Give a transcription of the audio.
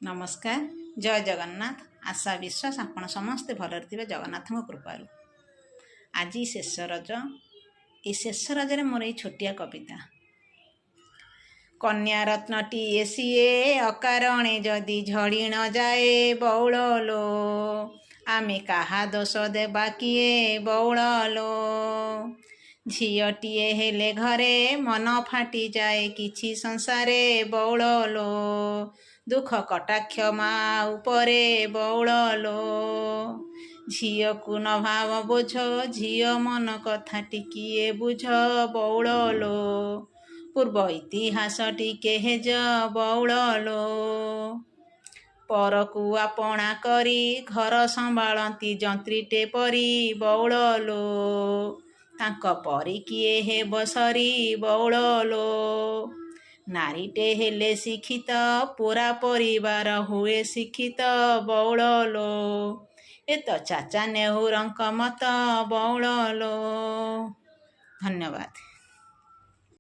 ନମସ୍କାର, ଜୟ ଜଗନ୍ନାଥ। ଆଶା ବିଶ୍ୱାସ ଆପଣ ସମସ୍ତେ ଭଲରେ ଥିବେ ଜଗନ୍ନାଥଙ୍କ କୃପାରୁ। ଆଜି ଶେଷ ରଜ। ଏଇ ଶେଷ ରଜରେ ମୋର ଏଇ ଛୋଟିଆ କବିତା। କନ୍ୟା ରତ୍ନଟିଏ ସିଏ, ଅକାରଣେ ଯଦି ଝଡ଼ି ନ ଯାଏ ବଉଳ ଲୋ, ଆମେ କାହା ଦୋଷ ଦେବା କିଏ ବଉଳ ଲୋ। ଝିଅଟିଏ ହେଲେ ଘରେ ମନ ଫାଟିଯାଏ କିଛି ସଂସାରେ ବଉଳ ଲୋ, ଦୁଃଖ କଟାକ୍ଷ ମା ଉପରେ ବଉଳ ଲୋ। ଝିଅକୁ ନ ଭାବ ବୋଝ, ଝିଅ ମନ କଥା ଟିକିଏ ବୁଝ ବଉଳ ଲୋ, ପୂର୍ବ ଇତିହାସ ଟିକେ ହେଜ ବଉଳ ଲୋ। ପରକୁ ଆପଣା କରି ଘର ସମ୍ଭାଳନ୍ତି ଯନ୍ତ୍ରୀଟେ ପରି ବଉଳ ଲୋ, ତାଙ୍କ ପରି କିଏ ହେବ ସରି ବଉଳ ଲୋ। ନାରୀଟେ ହେଲେ ଶିକ୍ଷିତ, ପୁରା ପରିବାର ହୁଏ ଶିକ୍ଷିତ ବଉଳ ଲୋ, ଏ ତ ଚାଚା ନେହୁରଙ୍କ ମତ ବଉଳ ଲୋ। ଧନ୍ୟବାଦ।